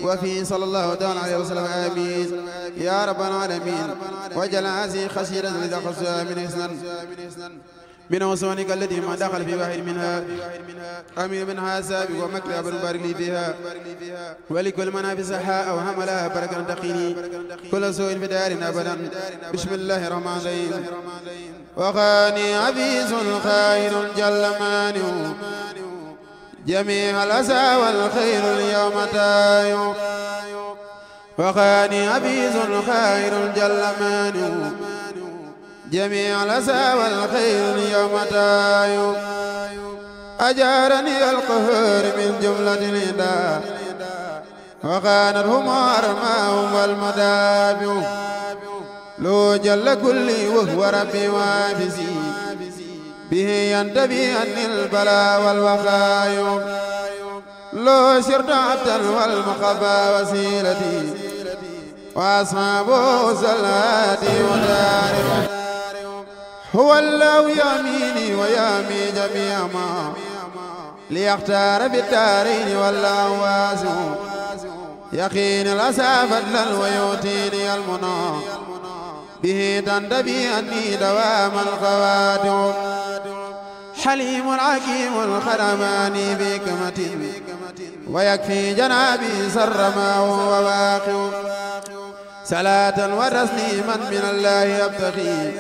وفي صلى الله تعالى عليه وسلم آمين يا رب العالمين. وجل هذه خسيرة إذا خصها من إسنان من وصونك التي ما دخل في واحد منها أمين منها سابق ومكلب المبارك لي فيها ولكل منافس حاء وحملها بركة تقيني كل سوء في دار أبدا. بسم الله الرحمن الرحيم. وخاني عزيز خير جل مانع جميع الأسى والخير اليوم تايو. وخاني عزيز خير جل مانع جميع الأسى والخير اليوم تايو. أجارني القهر من جملة الإداء وخانتهم أرماهم والمدافع لو جل كلي وهو ربي وافزي به ينتبي عني البلاء والوخايم. لو سرت عبدا والمخفى وسيلتي وأصحابه سلاتي وداري. هو الله يميني ويامي جميع ما ليختار بالدارين والله واسع يقين الأسى فضلا ويؤتيني المنى به تنتبي أني دوام الخواتم. حليم عكيم خرماني بكمة ويكفي جنابي سر ما هو واقع. صلاة وتسليما من الله أبتغي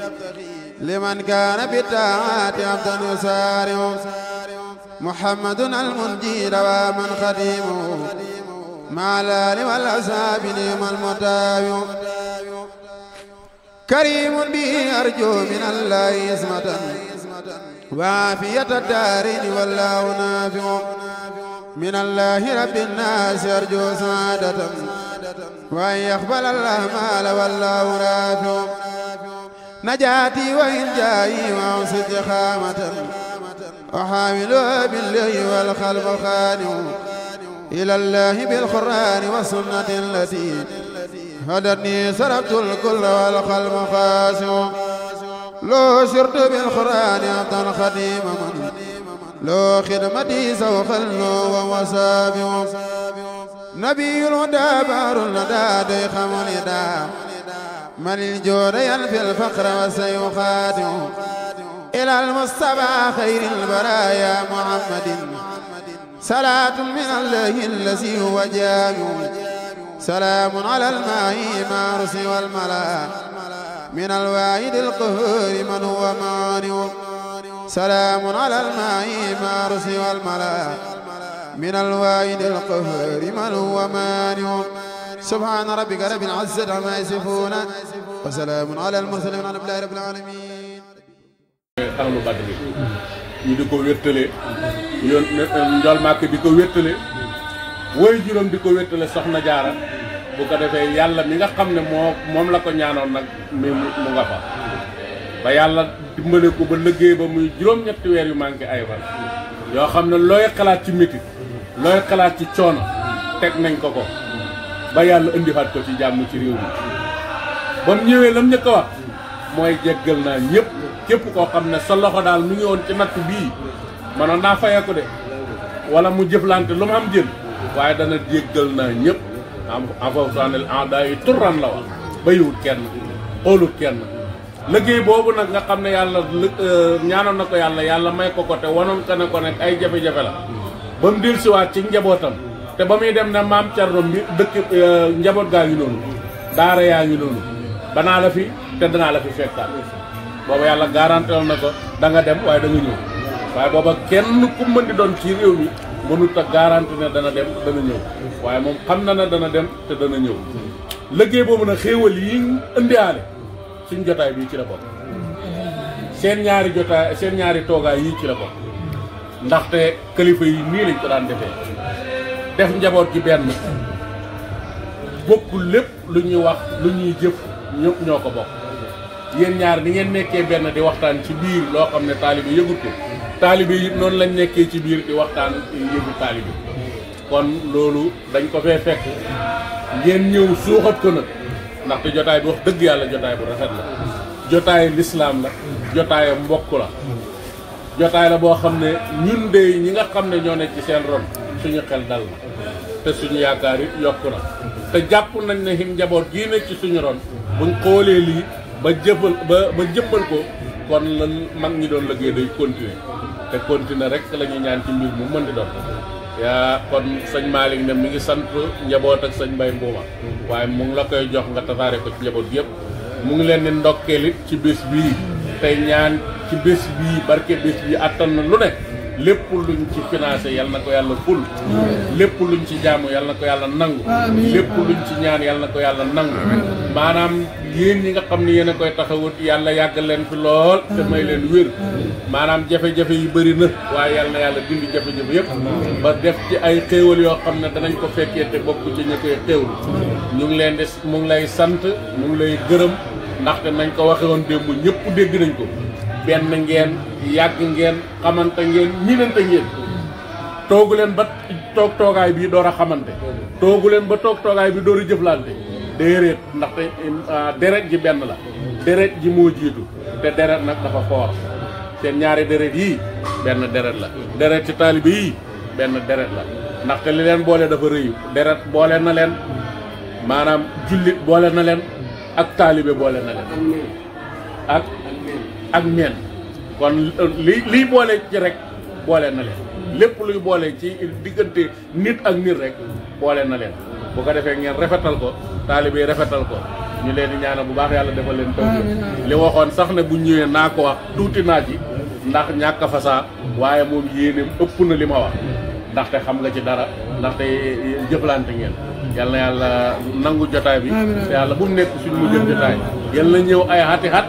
لمن كان بالطاعات عبدا يسارع. محمد المنجي دواما خديمه مع الآل والأصحاب نعم المتابع. كريم به أرجو من الله اسمة وعافية الدارين والله نافع. من الله رب الناس أرجو سعادة وأن يقبل الأعمال والله رافع. نجاتي وإن جائي وأوصد خامة أحاول بالله والخلق خانع إلى الله بالقرآن والسنة التي هدتني سربت الكل والخلق خاسع. لو سرت بالقرآن عبدا خديم من لو خدمتي سوف ومسابع. نبي الهدى بار الندى ديخم الندى من الجود ينفي الفقر وسيخادع. إلى المصطفى خير البرايا محمد صلاة من الله الذي هو جامع. سلام على الماء مع رسي والملا من الواحد القهور من هو مانع. سلام على الماء مع رسي والملا من الواحد القهور من هو مانع. سبحان ربك رب العزة عما يصفون وسلام على المرسلين والحمد لله رب العالمين. ahlu badri ñu di ko wéttale yoon Njool Màkk di ko wéttale woy juróom di ko wéttale Soxna Jaara bu ko defee yàlla mi nga xam ne moom la ko ñaanoon nag mu nga fa ba yàlla dimbale ko ba liggéey ba muy juróom-ñetti weer yu manqué ay fan yoo xam ne looy xalaat ci métit looy xalaat ci coono teg nañ ko ba yàlla indiwaat ko ci jàmm ci réew mi ba mu ñëwee lam njëkk a wax mooy jéggal naa ñëpp képp koo xam ne sa loxo daal mu ngi woon ci natt bii manoon naa fayeeku de wala mu jëflante lu mu am jël waaye dana jéggal naa ñëpp am afawtanel anda yi turran la wax bayiwut kenn xoolut kenn liggéey boobu nag nga xam ne yàlla ñaanoon na ko yàlla may ko te wanoon ko ne ko nekk ay jafe-jafe la ba mu dellusiwaat ci njabootam te ba muy dem ne maam Thierno mi dëkk njaboot gaa ngi noonu daara yaa ngi noonu banaa la fi te danaa la fi fekkaat booba yàlla garantel na ko da nga dem waaye da nga ñëw waaye booba kenn ku mën di doon ci réew mi mënut a garanti ne dana dem dana ñëw waaye moom xam na ne dana dem te dana ñëw liggéey boobu nag xéewal yi indiaale suñ jotaay bii ci la bokk seen ñaari toogaay yii ci la bokk ndaxte kilifa yi nii lañ ko daan defee def njaboot gi benn bokkul lépp lu ñuy wax lu ñuy jëf ñëpp ñoo ko bokk yéen ñaar ni ngeen nekkee benn di waxtaan ci biir loo xam ne taalibe yëgut ko taalibe yi noonu lañ nekkee ci biir di waxtaan yëgu taalibe kon loolu dañ ko fee fekk ngeen ñëw suuxat ko nag ndaxte jotaay bi wax dëgg yàlla jotaay bu rafet la jotaay lislaam la jotaay mbokk la jotaay la boo xam ne ñun de ñi nga xam ne ñoo nekk ci seen ron suñu xel dal na te suñu yaakaar yi yokku na te jàpp nañ ne him njaboot gii ne ci suñu ron buñ xoolee lii ba jëppal ko kon lan mag ñi doon liggéey day continuer te continuer rek la ñuy ñaan ci mbir mu mën di doon yaa kon sëñ Malick ne mi ngi sant njaboot ak sëñ Mbaye Mbuuma waaye mu ngi la koy jox nga tasaare ko ci njaboot yëpp mu ngi leen di ndokkeel it ci bés bii tey ñaan ci bés bii barke bés bii attan na lu ne lépp luñ ci financé yal na ko yàlla ful lépp luñ ci jaamu yal na ko yàlla nangu lépp luñ ci ñaan yal na ko yàlla nangu maanaam yéen ñi nga xam ne yéen a koy taxawut yàlla yàgg leen fi lool te may leen wér maanaam jafe-jafe yi bëri na waaye yal na yàlla dindi jafe-jafe yëpp ba def ci ay xéewal yoo xam ne danañ ko fekkee te bokk ci ñu koy xéewlu ñu ngi leen di mu ngi lay sant mu ngi lay gërëm ndaxte nañ ko waxe woon démb ñëpp dégg nañ ko benn ngeen yàgg ngeen xamante ngeen ñinante ngeen toogu leen ba toogaay bi door a xamante toogu leen ba toogaay bi door a jëflante déedéet ndaxte deret ji benn la deret ji moo jiitu te deret nag dafa foor seen ñaari deret yii benn deret la deret ci taalibe yii benn deret la ndaxte li leen boole dafa rëyu deret boole na leen maanaam jullit boole na leen ak taalibe boole na leen ak meen kon liy boole ci rek boole na leen lépp luy boole ci diggante nit ak nit rek boole na leen bu ko defee ngeen rafetal ko taalibe yi rafetal ko ñu leen di ñaanal bu baax yàlla defal leen taw li waxoon sax ne bu ñëwee naa ko wax tuuti naa ci ndax ñàkk a fasaa waaye moom yéeneem ëpp na li ma wax ndaxte xam nga ci dara ndaxte jëflante ngeen yal na yàlla nangu jotaay bi te yàlla bu mu nekk suñu mu jëm jotaay yal na ñëw ay xati xat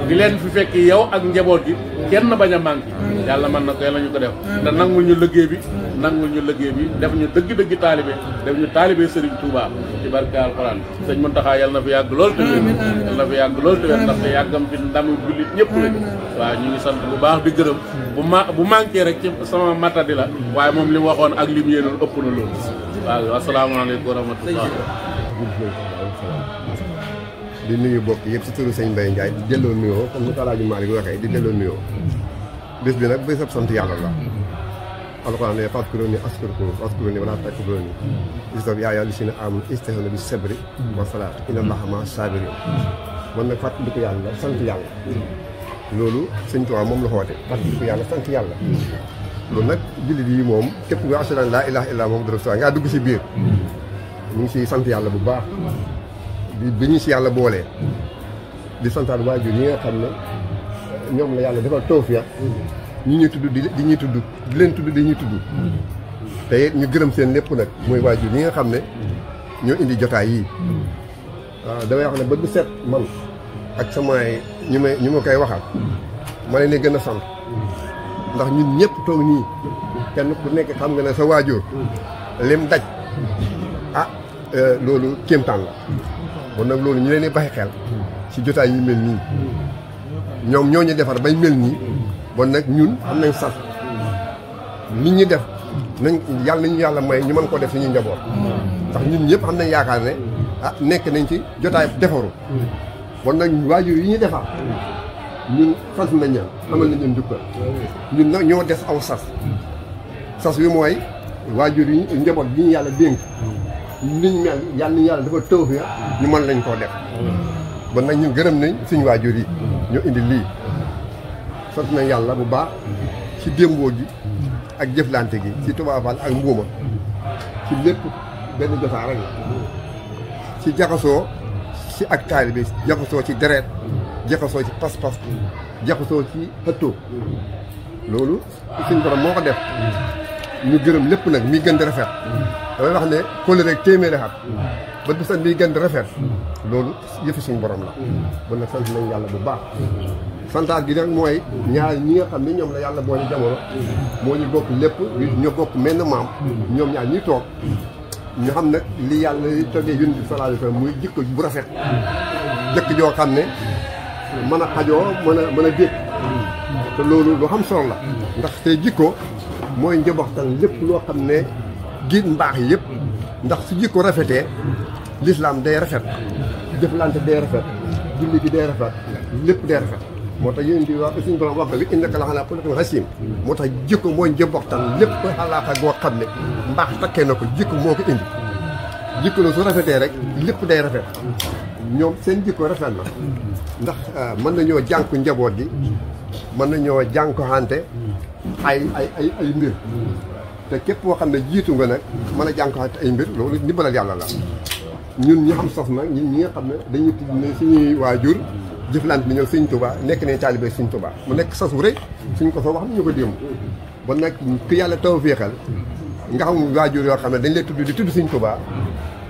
di leen fi fekk yow ak njaboot gi kenn bañ a manqué yàlla mën na ko yàlla ñu ko def te nangul ñu liggéey bi nangul ñu liggéey bi def ñu dëgg-dëgg taalibe def ñu taalibe Serigne Touba ci barke alxuraan sëñ Mountakha yàlla na fi yàgg lool te wér yàlla na fi yàgg lool te wér ndaxte yàggam fi ndamu jullit ñëpp lañu waaw ñu ngi sant bu baax di gërëm bu manqué rek ci sama matadi la waaye moom li mu waxoon ak li mu yéenoon ëpp na loolu waaw asalaamaaleykum wa rahmatullah di nuyu bokk yëpp si turu sëñ Mbaye Ndiaye di delloo nuyoo comme ni ko Alaaji Malick waxee di delloo nuyoo bés bi nag bésab sant yàlla la alxuraan ne fazkuruni azkurkum wazkuruni wa laa takfuruni istab yaa ayyuhal lazina aamanu ista'iinu bis sabri was salaati inna Allaaha ma'a saabiriin man nag fàttaliku yàlla sant yàlla loolu sëñ Tuubaa moom la xoote fàttaliku yàlla sant yàlla loolu nag jullit yi moom képp nga ashhadu an laa ilaaha illallaah Muhammadu rasuulullaah ngaa dugg si biir ñu ngi siy sant yàlla bu baax bi ñu si yàlla boolee di santaat waajur yi nga xam ne ñoom la yàlla defal tawfiya ñi ñuy tudd di ñuy tudd di leen tudd di ñuy tudd te it ñu gërëm seen lépp nag mooy waajur yi nga xam ne ñoo indi jotaay yii waaw damay wax ne ba du set man ak samay ñu ma koy waxal ma leen gën a sant ndax ñun ñëpp toog nii kenn ku nekk xam nga ne sa waajur lim daj loolu kéemtaan la bon nag loolu ñu leen di bàyyi xel ci jotaay yu mel nii ñoom ñoo ñu defar bañ mel nii bon nag ñun am nañ sax nit ñi def nañ yàlla may ñu mën ko def suñuy njaboot ndax ñun ñëpp am nañ yaakaar ne nekk nañ ci jotaay defaru bon nag waajur yi ñu defar ñun sant nañ ñaan amal nañ leen njukkal ñun nag ñoo des aw sas wi mooy waajur yi njaboot bi ñu yàlla dénk niñ mel yàlla dafa tawfiya ñu mën lañ koo def bon nag ñun gërëm nañ suñu waajur yi ñoo indi lii sant nañ yàlla bu baax ci démboo gi ak jëflante gi ci Touba Fall ak Mbuuma ci lépp benn jotaa rek la ci jaxasoo ci ak taalibe jaxasoo ci deret jaxasoo ci pas-pas jaxasoo ci xëttoo loolu suñ borom moo ko def ñu gërëm lépp nag mi gën di rafet damay wax ne kóllëre rek téeméeri at ba du sax mi gën di rafet loolu yëfi suñu borom la bon nag sant nañ yàlla bu baax santaat gi nag mooy ñaar ñi nga xam ne ñoom la yàlla boole jamono moo ñu bokk lépp ñoo bokk menn maam ñoom ñaar ñuy toog ñu xam nag li yàlla toggee Yonent bi sallallaahu alayhi wa sallam muy jikko bu rafet jëkk joo xam ne mën a xajoo mën a dégg te loolu lu xam solo la ndax te jikko mooy njabootam lépp loo xam ne giit mbaax yi yëpp ndax su jikko rafetee lislaam day rafet jëflante day rafet julli gi day rafet lépp day rafet moo tax yéen di wax suñu borom wax bi innaka la ala xuluqin hasiim moo tax jikko mooy njëmboxtan lépp xalaata goo xam ne mbaax takkee na ko jikko moo ko indi jikko la su rafetee rek lépp day rafet ñoom seen jikko rafet na ndax mën nañoo jànku njaboot gi mën nañoo jànkuwante ay mbir te képp koo xam ne jiitu nga nag mën a jànkuwante ay mbir loolu ndimbalal yàlla la ñun ñi xam sos nag ñun ñi nga xam ne dañuy tudd ne suñuy waajur jëflante bi ñëw Sëñ Tuubaa nekk ne taalibe Sëñ Tuubaa mu nekk sos wu rëy suñ ko soo wax ñu ko démb bon nag ku yàlla taw féexal nga xam waajur yoo xam ne dañ lay tudd di tudd Sëñ Tuubaa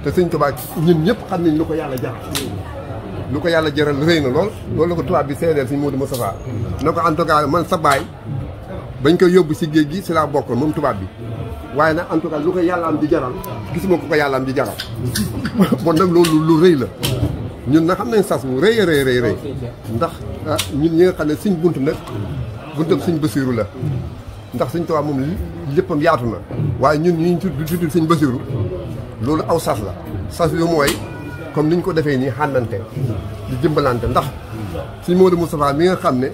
te Sëñ Tuubaa ñun ñëpp xam nañ lu ko yàlla jaral lu ko yàlla jaral rëy na lool loolu la ko tubaab bi seedeel Sëñ Moodu Mustafaa na ko en tout cas man sa baay bañ koy yóbbu si géej gi si laa bokkoon moom tubaab bi waaye nag en tout cas lu ko yàlla am di jaral gisuma ko yàlla am di jaral bon nag loolu lu rëy la ñun nag xam nañ sas bu rëy a rëy ndax ñun ñi nga xam ne suñ bunt nag buntam Sëñ Basiiru la ndax Sëñ Tuubaa moom léppam yaatu na waaye ñun ñu tudd Sëñ Basiiru loolu aw sas la sas bi mooy comme ni ñu ko defee nii xànnante di jëmbalante ndax Sëñ Moodu Mustafaa mi nga xam ne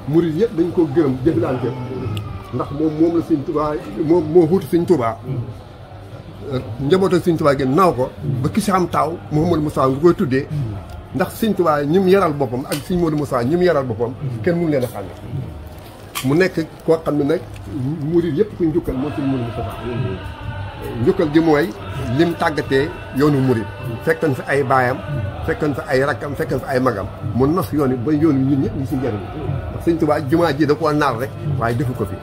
murid yëpp dañ ko gërëm jëflante ndax moom la Sëñ Tuubaa moo wuutu Sëñ Tuubaa njabootu Sëñ Tuubaa gi naaw ko ba ki si xam taaw Mouhamadou Mustafaa nga koy tuddee ndax Sëñ Tuubaa ñi mu yaral boppam ak Sëñ Moodu Mustafaa ñi mu yaral boppam kenn mënu leen a xàmme mu nekk koo xam ne nag murid yëpp ku njukkal moo Sëñ Moodu Mustafaa njukkal gi mooy lim tàggatee yoonu murid fekkoon fi ay baayam fekkoon fi ay rakkam fekkoon fi ay magam mu nos yoon yi ba yoon ñun ñëpp ñu si njëriñ ndax Sëñ Tuubaa jumaa ji da koo naar rek waaye defu ko fi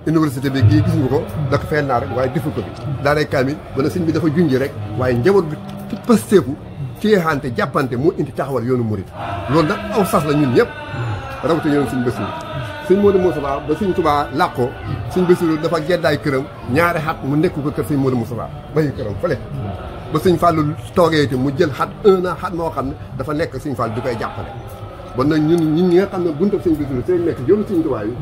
université bi gii gis nga ko da ko fee naar rek waaye defu ko fi daaray kaamil wala sëñ bi dafa junji rek waaye njaboot bi ci pasteefu téexante jàppante moo indi taxawal yoonu murid loolu nag aw sas la ñun ñëpp rawatina yoonu Sëñ Basiiru Sëñ Moodu Mustafaa ba Sëñ Tuubaa làqoo Sëñ Basiiru dafa geddaay këram ñaari xat mu nekk ko kër Sëñ Moodu Mustafaa bayi këram fële ba Sëñ Fallu toogee te mu jël xat 1 an xat moo xam ne dafa nekk Sëñ Fallu di koy jàppale bon nag ñun ñi nga xam ne bunta Sëñ Basiiru seen nekk yoonu Sëñ Tuubaa yi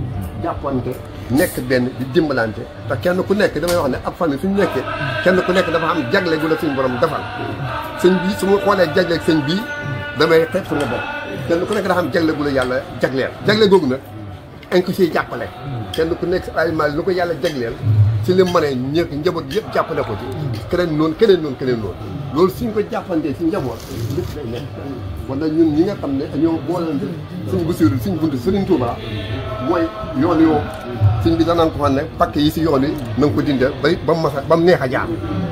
jàppante nekk benn di dimbalante te kenn ku nekk damay wax ne ab famille suñu nekkee kenn ku nekk dafa am jagle gu la suñu borom defal sëñ bii su ma xoolee jagleeg sëñ bii damay xeeb su ma bopp kenn ku nekk dafa am jagle gu la yàlla jagleel jagle googu nag dañ ko siy jàppale kenn ku nekk si ay mal lu ko yàlla jagleel si li mënee ñëpp njaboot yëpp jàppale ko ci keneen noonu loolu suñ ko jàppantee si njaboot lépp day nekk kon nag ñun ñi nga xam ne ñoo boolante Sëñ Basiiru suñ bunt Sëriñ Tuubaa mooy yoon yoo sëñ bi danaan ko xam ne pakk yi si yoon yi na nga ko dindee ba mu neex a jaar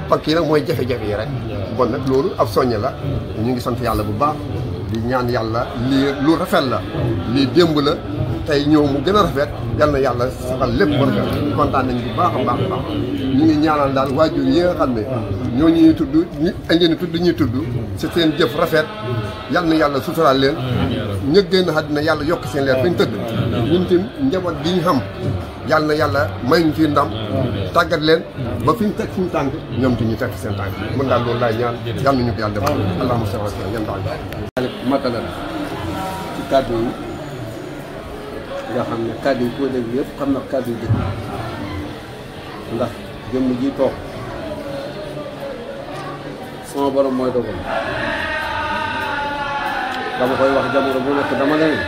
pakk yi nag mooy jafe-jafe yi rek bon nag loolu ab soññe la ñu ngi sant yàlla bu baax di ñaan yàlla lii lu rafet la lii démb la tey ñëw mu gën a rafet yal na yàlla saxal lépp ba rafet kontaan nañ bu baax a baax a baax ñu ngi ñaanal daal waajur yi nga xam ne ñoo ñuy tudd ñuy tudd si seen jëf rafet yal na yàlla suturaal leen ñëg génn àddina yàlla yokk seen leer fi ñu tëdd ñun tim njaboot gi ñu xam yal na yàlla may ñu ci ndam tàggat leen ba fi ñu teg suñu tànk ñoom ti ñu teg seen tànk mën daal loolu laay ñaan yal nañu ko yàlla defal allahumma salli ala yan daal matala ci kàddu yi nga xam ne kàddu yi koo dégg yëpp xam na kàddu yi dëgg ndax jëmm ji toog sama borom mooy dogal dama koy wax jamono bu nekk dama la ne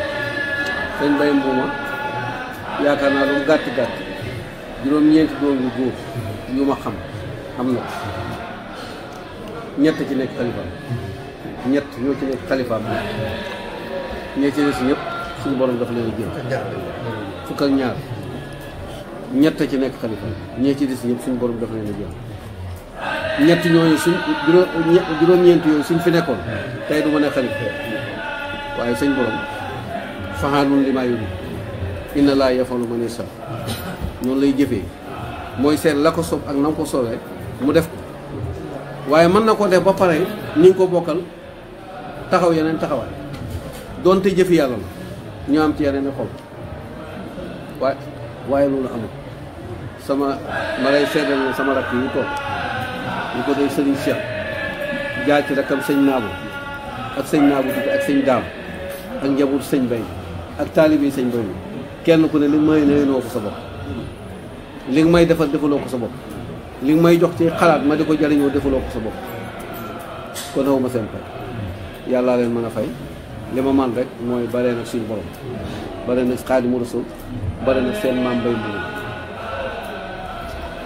sëñ Mbay Mbuuma yaakaar naa lu mu gàtt juróom-ñeenti doom yu góor yu ma xam am na ñett ci nekk xalifaam ñett ñoo ci nekk xalifaam ñee ci des ñëpp suñu borom dafa leen jël fukk ak ñaar ñett ci nekk xalifaam ñee ci des ñëpp suñu borom dafa leen jël ñett ñooñu suñ juróom-ñeent yooyu suñ fi nekkoon tey du ma ne xalifa waaye sëñ borom faxaalun li maa yóbbu inna laa yafalu man yashaa noonu lay jëfee mooy seet la ko soob ak na ko soobee mu def ko waaye mën na ko def ba pare ni nga ko bokkal taxaw yeneen taxawaay doonte jëfi yàlla la ñu am ci yeneen i xol waaye loolu amul ma lay seedal ne sama rakk yi toog ñu ko doy sëriñ Cheikh jaar ci rakkam sëñ Naabu ak sëñ Naabu tudd ak sëñ Daam ak njaboot sëñ Bay ak taalibe sëñ Bay kenn ku ne li may noo ko sa bopp li nga may defal defaloo ko sa bopp li nga may jox ci xalaat ma di ko jariñoo defaloo ko sa bopp kon xaw ma seen fay yàllaa leen mën a fay li ma man rek mooy bare nag suñu borom bare nag Xaadimu Rasuul bare nag seen maam Mbay Mbugu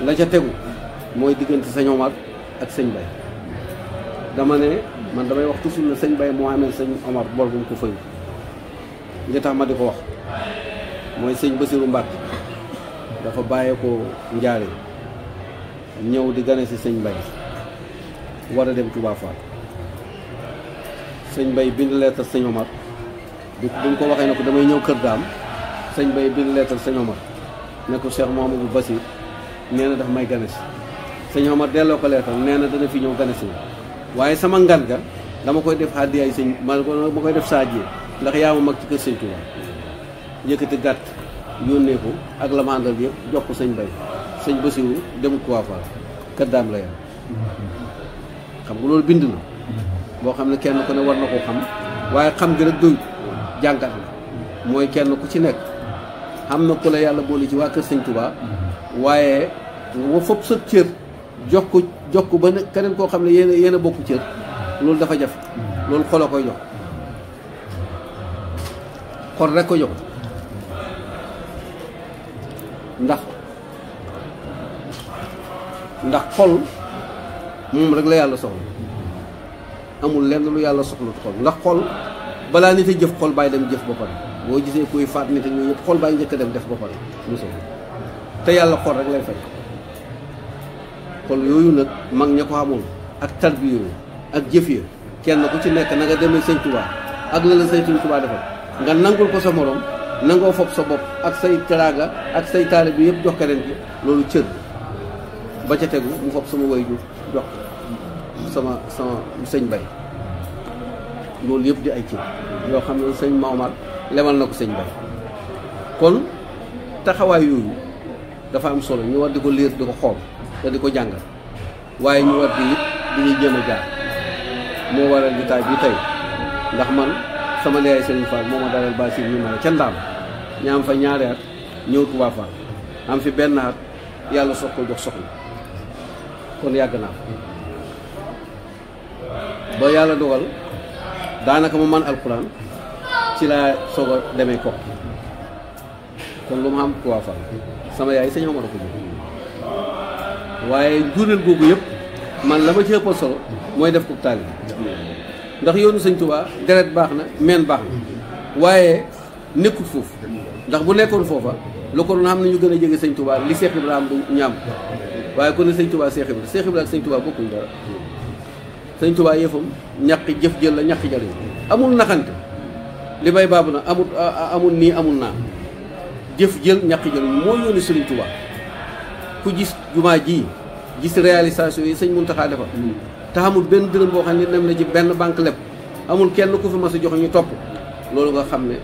la ca tegu mooy diggante sëñ Omar ak sëñ Bay dama ne man damay wax toujours ne sëñ Bay moo amee sëñ Omar bor bu mu ko fayu li tax ma di ko wax mooy sëñ Basiru Mbàkke dafa bàyyee ko njaare ñëw di gane si sëñ Bay war a dem Touba Fall sëñ Bay bind leetal sëñ Omar bi mu ko waxee ne ko damay ñëw kër daam sëñ Bay bind leetal sëñ Omar ne ko Cheikh Mouhamadou Basir nee na daf may gane si sëñ Omar delloo ko leetal nee na dana fi ñëw gane si waaye sama ngan ga dama koy def àddiyaay sëñ ma koy def saa jee ndax yaa ma mag ci kër sëñ Touba yëkkati gàtt yónnee ko ak la ma àndal yëpp jox ko sëñ Bay sëñ Basiru demul Touba Fall kër daam la yam xam nga loolu bind na boo xam ne kenn ku ne war na koo xam waaye xam gi rek doyut jàngat la mooy kenn ku ci nekk xam na ku la yàlla boole ci waa kër sëñ Touba waaye wa fopp sa cër jox ko ba ne keneen koo xam ne yéen a bokku cër loolu dafa jafe loolu xol a koy jox xol rek ko jox ndax xol moom rek la yàlla soxla amul lenn lu yàlla soxla xol ndax xol balaa nit a jëf xol bàyyi dem jëf ba pare boo gisee kuy faat nit ak ñooñu yëpp xol bàyyi njëkk a dem def ba pare mosul te yàlla xol rek lay fay xol yooyu nag mag ña ko xamoon ak tarbi yooyu ak jëf ya kenn ku ci nekk na nga demee sëñ Touba ak la la sëñ Touba defal nga nangul ko sa morom nangoo fopp sa bopp ak say teraanga ak say taalibe bi yëpp jox keneen ki loolu cër ba ca tegu mu fopp sama way ju jox sama sëñ Bay loolu yëpp di ay cër yoo xam ne sëñ Maomar lemal na ko sëñ Bay kon taxawaay yooyu dafa am solo ñu war di ko liir di ko xool te di ko jàngal waaye ñu war di it di ñuy jéem a jaar moo waral jotaay bi tey ndax man sama yaay Serigne Fall moo ma dalal Bachir ñu ma ca Ndaam ña am fa ñaari at ñëw Touba Fall am fi benn at yàlla soog ko jox soxna kon yàgg naa ba yàlla dogal daanaka ma man alxuraan ci laa soog a demee ko kon lu ma am Touba Fall sama yaay sëñ Omar ko jóg waaye jureel googu yëpp man la ma ci ëppal solo mooy def ko taalibe ndax yoonu sëñ Touba deret baax na meen baax na waaye nekkul foofu ndax bu nekkoon foofa lu ko doon xam ne ñu gën a jege sëñ Touba li Cheikh Ibrahima du ñaam waaye kon ne sëñ Touba Cheikh Ibrahima ak sëñ Touba bokkuñ dara sëñ Touba yëfam ñaqi jëf jël la ñaqi jëriñ amul naxante li bay baabu na amul nii amul naa jëf jël ñaqi jëriñ moo yoonu sëriñ Touba ku gis jumaa ji gis réalisation yi sëñ Mountakha defal te amul benn dërëm boo xam ne dem na ci benn banque lépp amul kenn ku fi mas a jox ñu topp loolu nga xam ne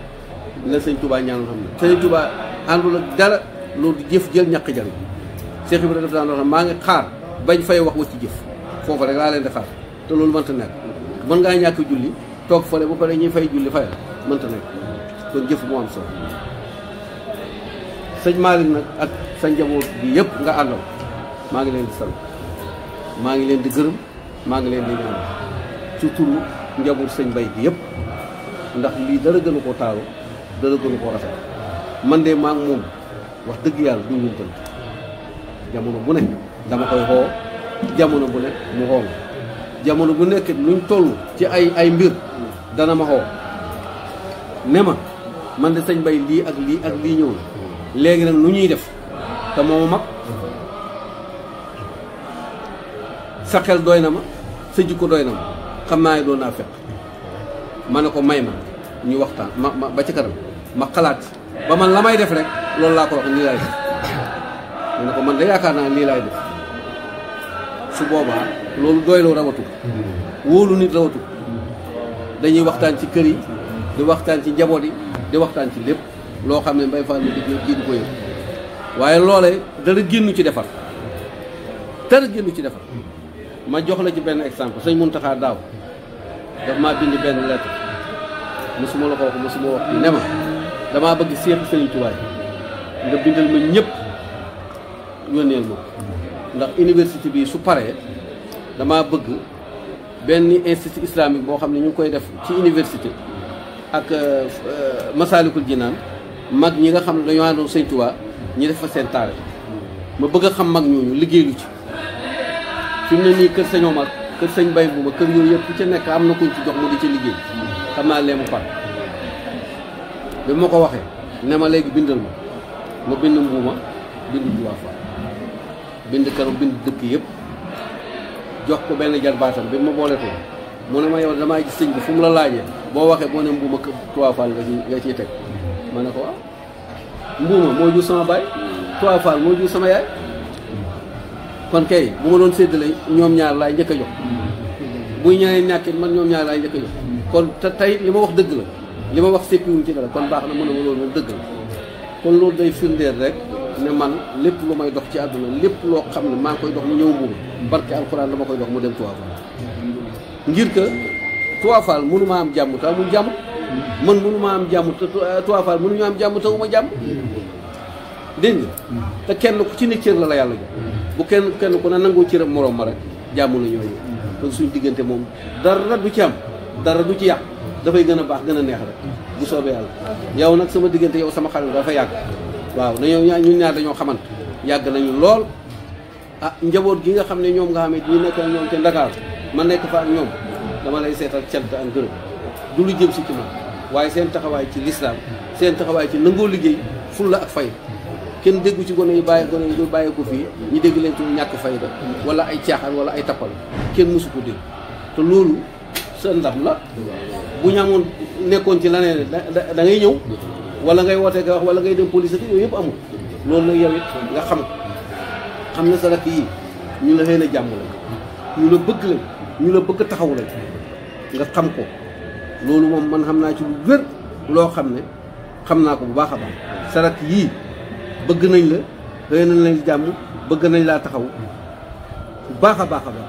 la sëñ Touba ñaanoon xam ne sëñ Touba àndul ak dara loolu jëf jël ñàkk jël Cheikh Ibrahima daf daan wax maa ngi xaar bañ fay wax ci jëf foofu rek laa leen di xaar te loolu mënta nekk mën ngaa ñàkk julli toog fële bu pare ñuy fay julli fayal mënta nekk kon jëf moo am solo sëñ Malick nag ak sa njaboot bi yëpp nga àndal maa ngi leen di sant maa ngi leen di gërëm maa ngi leen di ñaan ci turu njaboot sëñ Bay bi yëpp ndax lii dara gënu ko taaru dara gënu ko rafet man de maa ngi moom wax dëgg yàlla duñ ñu tënk jamono bu ne dama koy xoo jamono bu ne mu xoo ma jamono bu nekk luñ toll ci ay mbir dana ma xoo ne ma man de sëñ Bay lii ak lii ak lii ñëw na léegi nag nu ñuy def te moo ma mag sa xel doy na ma sa jikko doy na ma xam naa ne doon naa fekk ma ne ko may ma ñu waxtaan ma ba ci kanam ma xalaat ba man la may def rek loolu laa ko wax nii laay def ma ne ko man de yaakaar naa lii laay def su boobaa loolu doyloo rawatu wóolu nit rawatu dañuy waxtaan ci kër yi di waxtaan ci njaboot yi di waxtaan ci lépp loo xam ne Mbaye Fall mi di kii du ko yëg waaye loolee dara génnu ci defar dara génnu ci defar ma jox la ci benn exemple sëñ Mountakha daaw daf maa bind benn lettre mosuma la ko wax mosuma wax bi ne ma damaa bëgg seetu Sëriñ Tuubaa nga bindal ma ñëpp yónneel ma ndax université bi su paree damaa bëgg benn institut islamique boo xam ne ñu ngi koy def ci université ak Masaalikul Jinaan mag ñi nga xam ne dañoo àndoon Sëñ Tuubaa ñi def fa seen taarix ma bëgg a xam mag ñooñu liggéey lu ci fi mu ne nii kër Sëñ Omar kër Sëñ Bay Mbuuma kër yooyu yëpp ku ca nekk am na kuñ ci jox mu di ci liggéey xam naa lee mu par bi ma ko waxee ne ma léegi bindal ma bind Mbuuma bind Touba Fall bind këram bind dëkk yëpp jox ko benn jarbaatam bi ma boole ko mu ne ma yow damaa gis sëñ bi fu mu la laajee boo waxee boo ne Mbuuma Touba Fall nga ciy teg ma ne ko waaw Mbuuma moo jur sama baay Touba Fall moo jur sama yaay kon kay bu ma doon séddale ñoom ñaar laay njëkk a jox buy ñeneen ñàkkit man ñoom ñaar laay njëkk a jox kon te tey li ma wax dëgg la li ma wax seppiwuñ ci dara kon baax na mën a ma loolu moom dëgg la kon loolu day firndeel rek ne man lépp lu may dox ci àdduna lépp loo xam ne maa ngi koy dox mu ñëw Mbuuma barke alxuraan dama koy dox mu dem Touba Fall ngir que Touba Fall mënu maa am jàmm te amul jàmm man mënu maa am jàmm te Touba Fall mënuñu am jàmm te uma jàmm dégg nga te kenn ku ci ne cër la yàlla jox bu kenn ku ne nangoo cëram moroom ma rek jàmm la ñooyu kon suñu diggante moom dara du ci am dara du ci yàq dafay gën a baax gën a neex rek bu soobee yàlla yow nag sama diggante yow sama xarit dafa yàgg waaw dañoo ñun ñaar dañoo xamante yàgg nañu lool ah njaboot gi nga xam ne ñoom nga xam ne ñu nekk ak ñoom ca Dakar ma nekk fa ak ñoom dama lay seetal cant ak ngërëm du lu jëm si ci man waaye seen taxawaay ci lislaam seen taxawaay ci nangoo liggéey fulla ak fay kenn déggu ci gone yi bàyyi ko fii ñu dégg leen ci ñàkk fayda wala ay caaxaan wala ay tappal kenn mësu ko dégg te loolu sa ndam la bu ñu amoon nekkoon ci leneen da ngay ñëw wala ngay wootee nga wax wala ngay dem police ak yooyu yëpp amul loolu nag yow it nga xam ne sa rakk yi ñu la xëy na jàmm la ñu la bëgg lañ ñu la bëgg taxaw lañ nga xam ko loolu moom man xam naa ci lu wér loo xam ne xam naa ko bu baax a baax sa rakk yii bëgg nañ la xëy nañ lañ jàmm bëgg nañ laa taxaw bu baax a baax a baax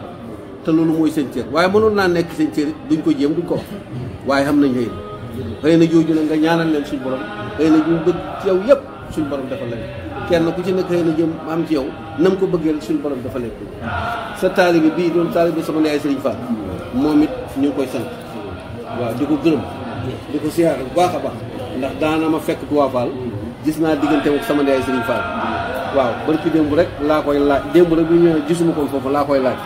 te loolu mooy seen cër waaye mënoon naa nekk seen cër duñ ko jéem duñ ko wax waaye xam nañ xëy na jooju la nga ñaanal leen suñ borom xëy na ñu bëgg ci yow yëpp suñ borom dafa leen kenn ku ci nekk xëy na jëm am ci yow nam ko bëggee rek suñ borom dafa leen sa taalibi bii doon taalibi sama yaay Serigne Fall moom it ñu ngi koy sant waaw di ko gërëm di ko siyaare bu baax a baax ndax daana ma fekk Touba Fall gis naa diggante ak sama yaay Serigne Fall waaw barki démb rek laa koy laaj démb rek bi ñu ñëwee gisuma ko foofu laa koy laaj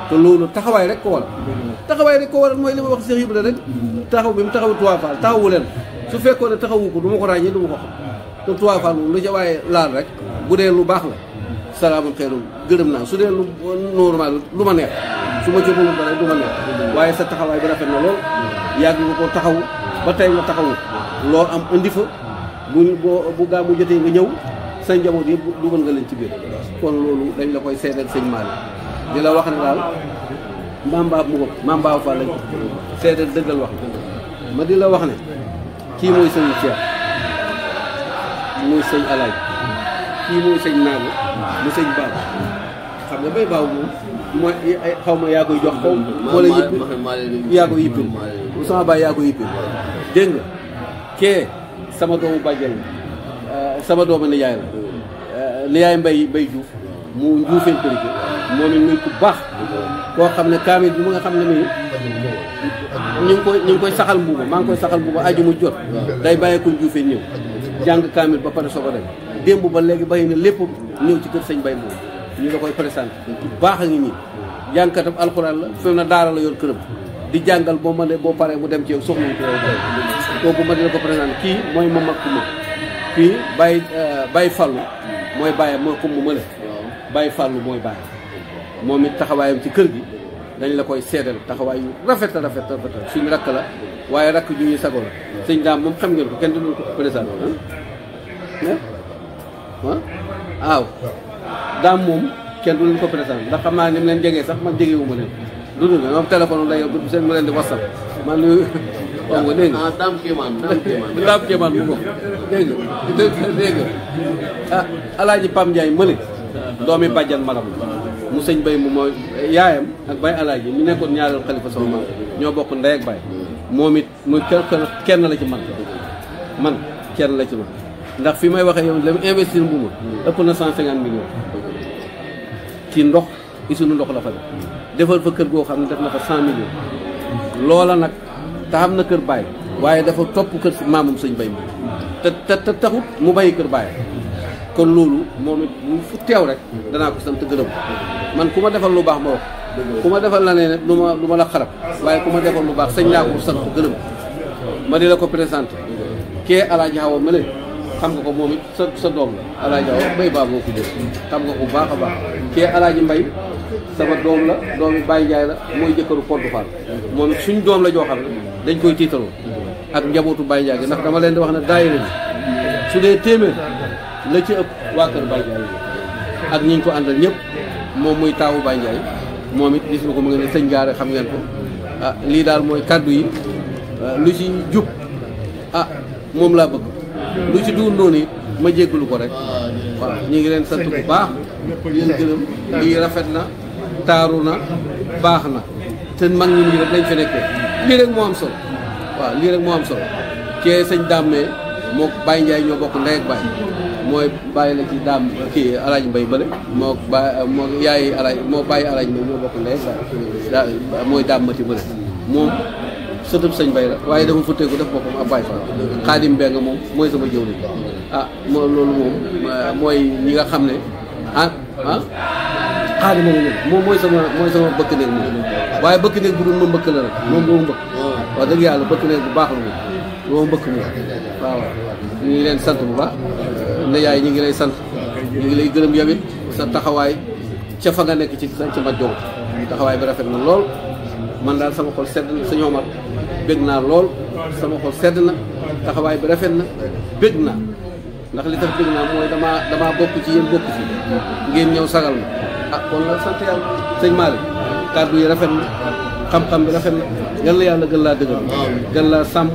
te loolu taxawaay rek ko waral taxawaay rek ko waral mooy li ma wax Cheikh Ibra rek taxaw bi mu taxaw Touba Fall taxawu leen su fekkoon ne taxawu ko du ma ko ràññee du ma ko xam te Touba Fall moom lu ca waaye laal rek bu dee lu baax la salaamu xeerum gërëm naa su dee lu normal lu ma neex su ma ci mënul ba rek du ma neex waaye sa taxawaay bi rafet na lool yàgg nga ko taxaw ba tey nga taxawu loo am indi fa bu gaa mu jotee nga ñëw sa njaboot yëpp dugal nga leen ci biir kon loolu dañ la koy seedal sëñ Malick di la wax ne daal Mame Baba Fall lañ ko seedal dëggal wax ma di la wax ne kii mooy sëñ Cheikh muy sëñ Alaaj kii mooy sëñ Naago mu sëñ Baba xam nga bay baaw moom mooy xaw ma yaa koy jox xaw moo la yëppil yaa koy yëppil sama baay yaa koy yëppil dégg nga kee sama doomu bàjjen la sama doomu nijaay la nijaay mbay Diouf mu njuufeen përike moom it muy ku baax koo xam ne kaamil bi mu nga xam ne nii ñu ngi koy saxal mbuuba maa ngi koy saxal mbuuba aju mu jot day bàyyee ko njuufeen ñëw jàng kaamil ba pare soog a dem démb ba léegi bàyyi na lépp ñëw ci kër sëñ Bay moom ñu la koy présenté bu baax a ngi nii jàngkatam alxuraan la fi mu ne daara la yor këram di jàngal boo ma ne boo paree mu dem ci yow soxla ko yow kooku ma dina ko présenté kii mooy ma mag ku ma kii Baye Fallou mooy Baye mooy comme mu mële Baye Fallou mooy Baye moom it taxawaayam ci kër gi dañ la koy seedal taxawaay yu rafet suñu rakk la waaye rakk ju ñuy sago la sëñ daam moom xam ngeen ko kenn du ko présenté waaw daam moom kenn du leen ko présenté ndax xam naa ni mu leen jegee sax man jegewu ma leen lu dul moom téléphone lay yor seen mu leen di whatsapp man lu xam nga dégg nga daam kéemaan bu ko dégg nga ah alaaji Pam Ndiaye mële doomi bàjjan madam la mu sëñ Bay mu mooy yaayam ak Bay alaaji ñu nekkoon ñaareel xalifa sama maam ñoo bokk ndey ak Bay moom it muy kenn la ci man kenn la ci man ndax fi may waxee yow la mu investir mbuuma ëpp na 150 millions ci ndox isunu ndox la fa def defal fa kër goo xam ne def na fa 100 millions loola nag te xam na kër Baay waaye dafa topp kër maamum sëñ Bay moom te taxut mu bàyyi kër bàyyi kon loolu moom it bu fu teew rek danaa ko sant gërëm man ku ma defal lu baax ma wax ku ma defal la ne nag du ma la xarab waaye ku ma defal lu baax sëñ naa ko sant gërëm ma di la ko présenté kee Alaaji Awa Male xam nga ko moom it sa doom la Alaaji Awa Mbay baa moo ko jël xam nga ko bu baax a baax kee Alaaji Mbay sama doom la doomi Baye Ndiaye la mooy jëkkëru Kodou Fall moom it suñ doom la joo xam ne dañ koy tiitaloo ak njabootu Baye Ndiaye gi ndax dama leen di wax ne daayira bi su dee téeméer la ci ëpp waa kër Baye Ndiaye ak ñi ñu ko àndal ñëpp moom muy taawu Baye Ndiaye moom it gis nga ko mu ngi ne sëñ Gaare xam ngeen ko ah lii daal mooy kaddu yi lu ci jub ah moom laa bëgg lu ci duur noonu it ma jéggalu ko rek waaw ñu ngi leen sant bu baax di leen gërëm lii rafet na taaru na baax na te mag ñi nii rek lañ fi nekkee lii rek moo am solo waaw lii rek moo am solo kee sëñ Dàmmee moo Baye Ndiaye ñoo bokk ndey ak baay mooy bàyyi la ci daam kii Alaaji Mbay bële moo yaay Alaaji moo bàyyi Alaaji Mbay ñoo bokk ndey ak baay mooy daam mati bële moom sëtëb sëñ Bay la waaye dafa futteeku def boppam ab Baay Faal Xaadim Mbeng moom mooy sama jëwriñ ah moo loolu moom mooy ñi nga xam ne Xaadim moom mooy sama bëkk néeg moom waaye bëkk néeg bu dul ma mbëkk la rek moom doo mbëkk wax dëgg yàlla bëkk néeg bu baax la moom doo mbëkk moom waaw ñu ngi leen sant bu baax ne yaay ñi ngi lay sant ñu ngi lay gërëm yow it sa taxawaay ca fa nga nekk ci ma jóg taxawaay bi rafet na lool man daal sama xol sedd na sëñ Omar bég naa lool sama xol sedd na taxawaay bi rafet na bég naa ndax li tax bég naa mooy damaa bokk ci yéen bokk ci ngeen ñëw sagal ma ah kon nag sant yàlla sëñ Malick kàddu yi rafet na xam-xam bi rafet na gën la yàlla gën laa dëggal gën laa sàmm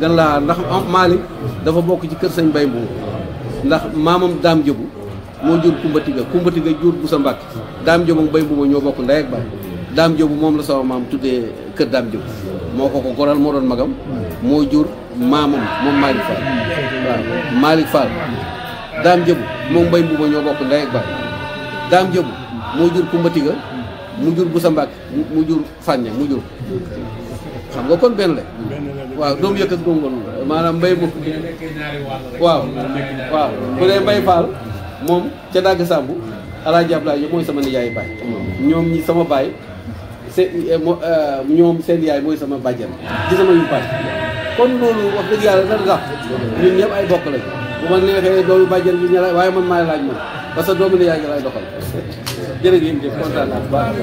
gën laa ndax Malick dafa bokk ci kër sëñ Bay Mbuur ndax maamam Daam Jëbu moo jur Kumbatiga jur bu sa Mbàkke Daam Jëbu ak Bay Mbuur ñoo bokk ndey ak baay Daam Jëbu moom la sama maam tuddee kër Daam Jëbu moo ko goral moo doon magam moo jur maamam moom Malick Fall waaw Malick Fall Daam Jëbu moom Bay Mbuur ñoo bokk ndey ak baay Daam Jëbu moo jur Kumbatiga mu jur bu sa Mbàkke mu jur Fànne mu jur xam nga kon benn la waaw doom yëkk ak doom ngoon maanaam mbay mu waaw bu dee Mbay Fall moom ca dàgg sàmbu Alaaji Ablaay mooy sama nijaay baay ñoom ñi sama baay ñoom seen yaay mooy sama bàjjan ci sama yu baay kon loolu wax dëgg yàlla dana tax ñun ñëpp ay bokk lañ bu ma neexee doomu bàjjan bi ña waaye man maay laaj man parce que doomu nijaay gi laay doxal jërëjëf jëf kontaan naa bu baax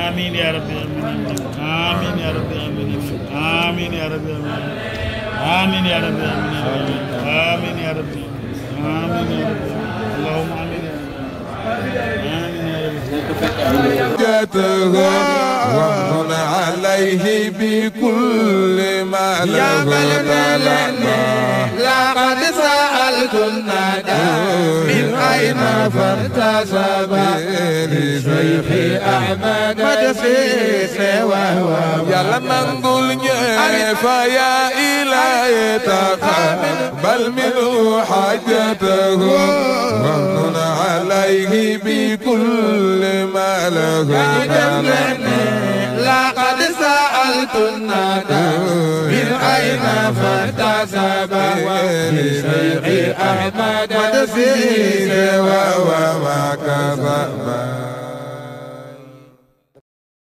آمين يا رب العالمين آمين يا رب العالمين آمين يا رب العالمين آمين يا رب العالمين آمين يا رب آمين يا رب اللهم آمين جاته ومن عليه بكل ما له لقد سألت الندى من أين فانتسب لشيخ أحمد مدسيس وهو يلا نقول فيا إلهي تقبل منه حاجته ومن عليه بكل ما له لقد سألت الندى من أين فانتسب لشيخ أحمد مدسيس وهو ما كذب